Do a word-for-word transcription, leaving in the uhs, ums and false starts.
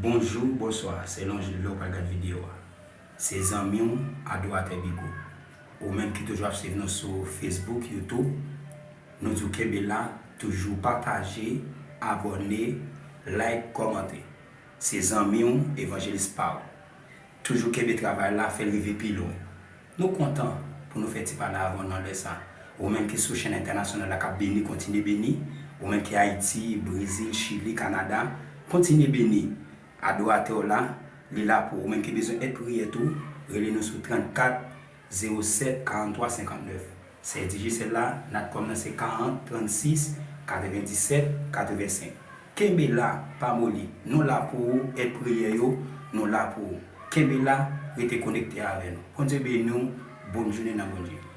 Bonjou, bonswa, selon lè w pral gad videyo a. Se zanmi w, adoratè Bigo. Ou menm ki toujou ap swiv nou sou Facebook, YouTube, nou di w kenbe la, toujou pataje, abòne, like, kòmante. Se zanmi w, evanjelis pa w. Toujou kenbe travay la, fè l rive pi lwen. Nou kontan pou nou fè ti pale avè w nan lè sa. Ou menm ki sou chèn entènasyonal la k ap beni, kontinye beni. Ou menm ki Ayiti, Brezil, Chili, Kanada, kontinye beni. Adoratè w la, li la pou ou. Ou menm ki bezwen èd priyè tou, rele nou sou trannkat zewo sèt karanntwa senkannnèf. Sèvis Digicel la, Natcom nan se karant, trannsis, katrevendisèt, katrevensenk. Kenbe la, pa moli. Nou la pou ou, èd priyè yo, nou la pou ou. Kenbe la, rete konekte avè nou. Bondye beni w, bon jounen nan Bondye.